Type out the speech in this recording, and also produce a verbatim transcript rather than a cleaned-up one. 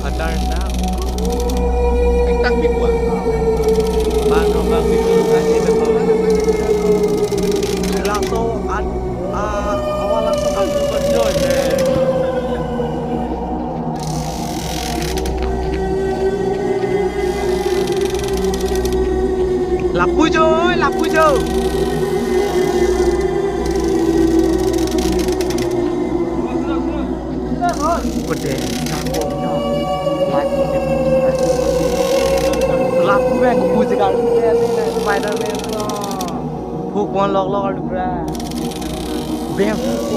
Khatarnak. Ektak pikwa. Bang rong bang pikwa. Laso at, ah, awal laso kan juga joy he. Lapu jo, lapu jo. Kode, lapu de. Lapu bang, kupu segar. Spider-Man. Hook one lock lock, bra. Bang.